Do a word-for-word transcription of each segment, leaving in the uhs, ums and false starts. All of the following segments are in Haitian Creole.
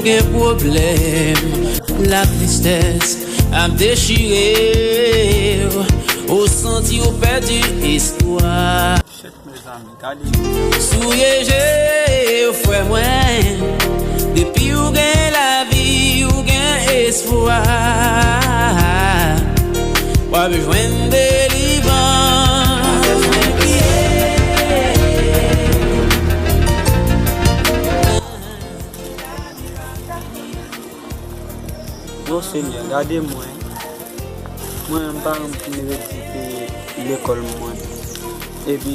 Gen pwoblèm, latristès ap dechire w, ou santi w pèdi espwa. Shit, mezanmi, gade. Souye je w, frè mwen, depi w gen lavi, w gen espwa. W ap jwenn delivrans. O Senyè, gade mwen. Mwen menm, paran m fin redi peye lekòl mwen. Epi,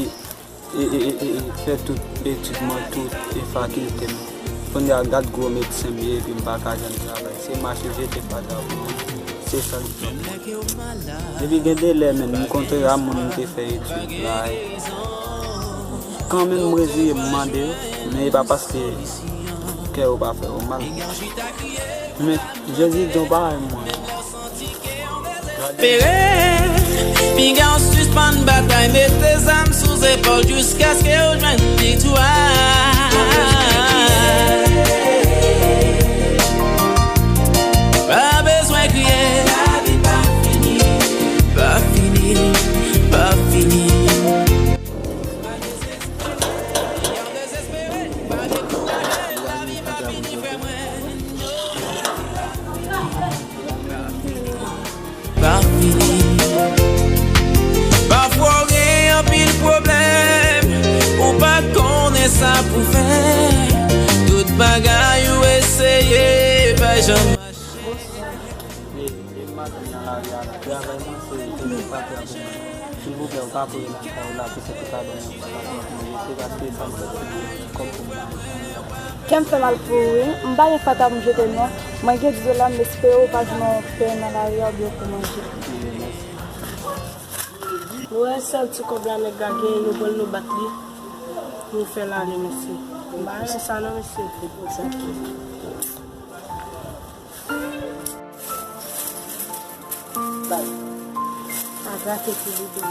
e, e, e, e, e, fè tout etid mwen, tout, e, fakilte m. Kounye a, gad gwo medsen m ye, epi m pa ka jwenn travay. Se mache jete fatra pou mwen. Se sa l fè. Epi gen de lè menm, m kontre a moun m te fè etid la. Kanmenm m reziye m mande yo, men e pa paske kè yo pa fè yo mal. Men Jezi di yon bagay mwen. Espere, piga w sispann batay, mete zam sou zepòl jiskaske w jwenn viktwa. Pa bezwen kriye, lavi pa fini, pa fini, pa fini. Pa fini. Pafwa w gen anpil pwoblèm, ou pa konnen sa pou fè. Tout bagay ou eseye, pa janm mache. E, e maten nan lari a, travay mwen se, se fatra pou mwen. Silvouplè, ou ka voye nan kay la pou se pou sa ban mwen fatra pou mwen. Se paske sa m fè pou mwen, kòb pou mwen. Kè m fè mal pou ou, wi. M pa gen fatra pou m jete, non. Mwen gen diz dola, m espere ou pa jwenn yon pen nan lari a oubyen pou manje. Nou wè sèl ti kòb la nèg la gen, nou pran l, nou bat li, nou fè l ale, mesye. M pa renmen sa, non, mesye. Bay. Sa grate pou li tou.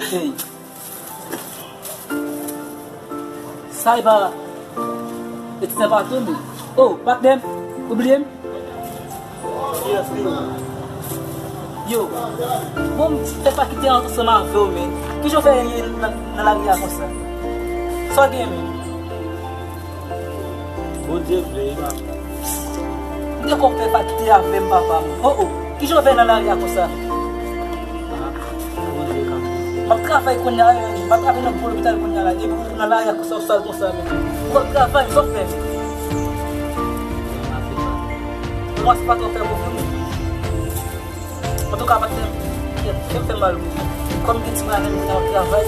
Hey. Sa e pa, e ti sa pa tonbe. Oh, patnè m, ou bliye m? Yo, bon, m te pa kite ansanm avè w, men. Kijan w fè nan, nan lari a konsa? Sa w gen, men? Bondye vle, e pa. M te konn fè pa kite avè m, papa m. Oh, oh. Kijan w fè nan lari a konsa? Ah, Bondye kanmenm. M ap travay kounye a, m ap travay nan gwo lopital kounye a la. Epi w nan lari a konsa, w sal konsa, men. Ou ap travay, sa w fè? Mwen se pa twò fè pwoblèm. Antouka, patnè m, kè m fè mal pou ou. Kòm gen ti mwayen m nan travay,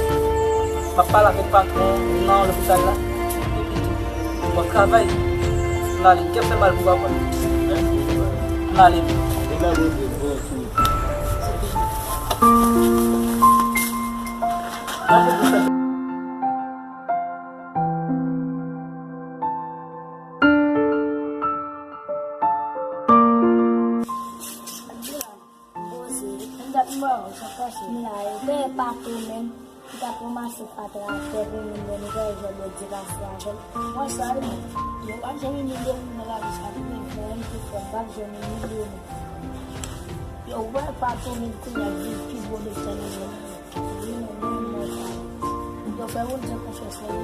m ap pale avèk patwon nan lopital la. Epi tou, bon travay. M ale, kè m fè mal pou ou, papa. M ale. Oze, m dat m wè w, sa k pase? M la, e, peye patou menm, ki t ap ranmase fatra atè pou nou, bon, nou pa wè jan Bondye pase avè l. Mwen sa, e, mwen, yo pa janm imilye moun nan lavi sa, li menm, mwen menm tou frè m, pa janm imilye moun. Yo wè patou menm kounye a vin pi gwo medsen nan zòn nan. Wi, mwen menm, mwen sa. Yo fè Bondye konfyans, wi.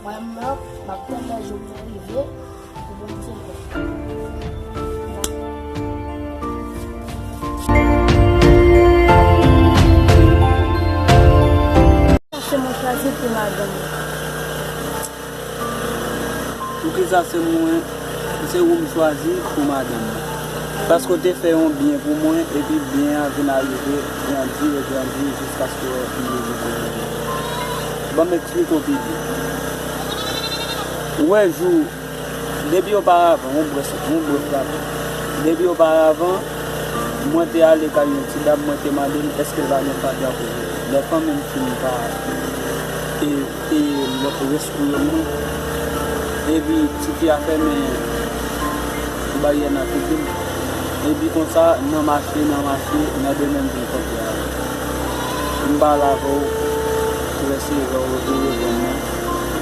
Mwen menm, m ap tann lè jou mwen rive. Se mwen chwazi pou madanm mwen. Poukisa se mwen, se ou m chwazi pou madanm mwen? Paske w te fè yon byen pou mwen, epi byen an vin arive, grandi, regrandi, jiskaske w rive kote m ye. Ban m eksplike w pi byen. Ou wè jou Depi oparavan, yon brèf, yon brèf rapò. Depi oparavan, mwen te ale kay yon ti dam, mwen te mande l èske l pa gen fatra pou mwen. Lè fanmi m fin pa, e, peye lòt rès kouyon m nan, epi tifi a fèmen baryè nan figi m. Epi konsa, nan mache, nan mache, nan demen m vin kontre avè l. M pale avè w, frè Sevè, ou reponn mwen.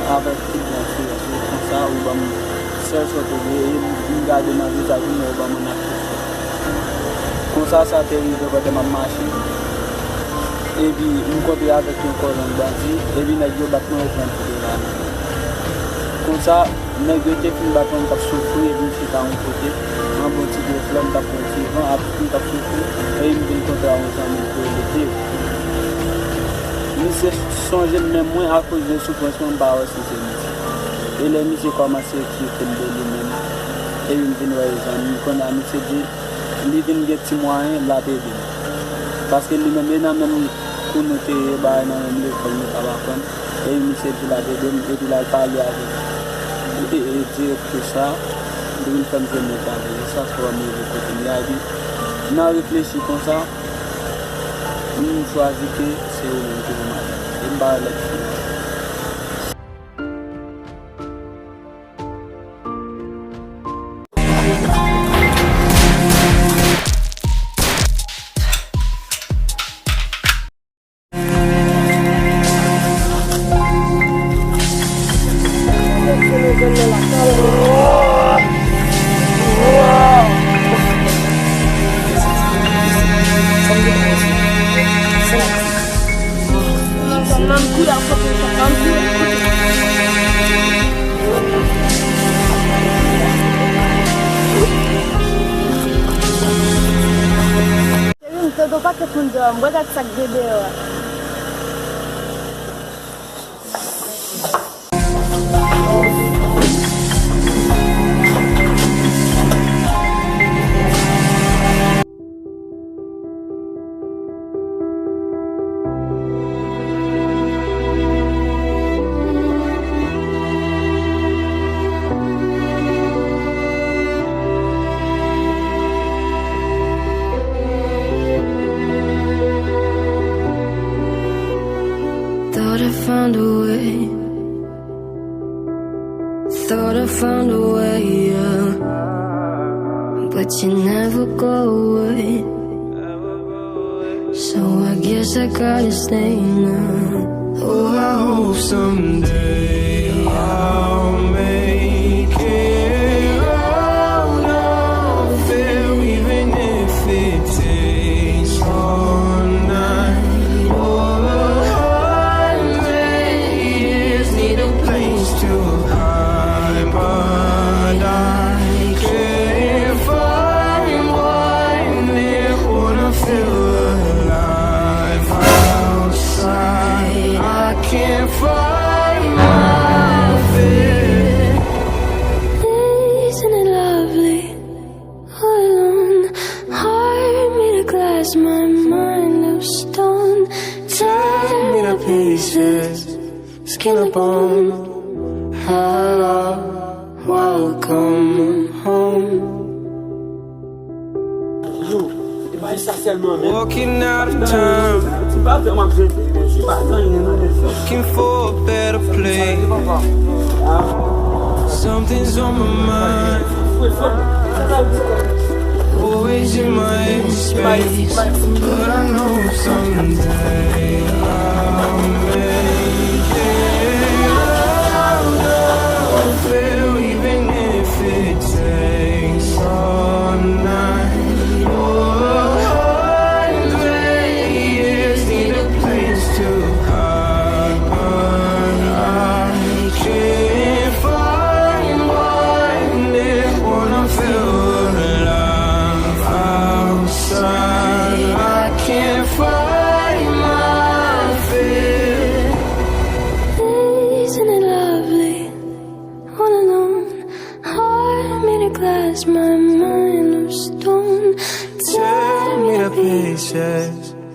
Avèk tout bandi yo, konsa ou ban m sèl sa w te vle, e m gade nan vizaj ou, men ou ban m nan tout. Konsa sa te rive pandan m ap mache, epi m kontre avèk yon kolonn bandi, epi nèg yo bat mwen, yo pran ti dera nan men. Konsa, nèg yo te fin bat mwen, m t ap soufri, epi m chita yon kote, anba yon ti gwo flè, m t ap pran ti van, ap, m t ap soufri, epi m vin kontre a yon zanmi m ki rele Dev. Misye sonje m, men mwen, akoz de soufrans mwen, m pa wè si se misye. E lè misye kòmanse eksplike m de li menm, epi m vin wè e zanmi m, kounye a misye di, li vin gen ti mwayen, l ap ede m. Paske li menm, e nan menm kou nou te ye, bagay nan menm lekòl nou t ap aprann. Epi misye di l ap ede m, epi l al pale avèk, e, e, direktris la, li vin fè m jwenn yon travay. E sa k fè m rive kote m ye a, epi nan reflechi konsa, m chwazi ke se ou menm ki pou madanm. E m pa wè lòt fi. Cheri, m tande w pa t konn dòmi, m wè gad sa k gen deyò a. Thought I found a way. Thought I found a way out, but you never go away. So I guess I gotta stay now. Oh, I hope someday I'll make it out of here, even if it takes all night. Oh, a hundred years, need a place to hide, but I can't find one. They wanna feel alive outside. I can't find my fear. Isn't it lovely? All alone, heart made of glass, my mind of stone. Tear me to pieces, skin and bone. Hello, welcome home. Yo, e bay sa sèlman, men. Walking out of time. Ti pa fè m ap jete, men se pa nan yen, non, men. Looking for a better place. Something's on my mind. Always in my space, but I know someday I'll make it out of here, even if it takes all night. Oh, a hundred years, need a place to hide, but I can't find one. They wanna feel alive outside. I can't find my fear. Isn't it lovely? All alone, heart made of glass, my mind of stone. Tear me to pieces.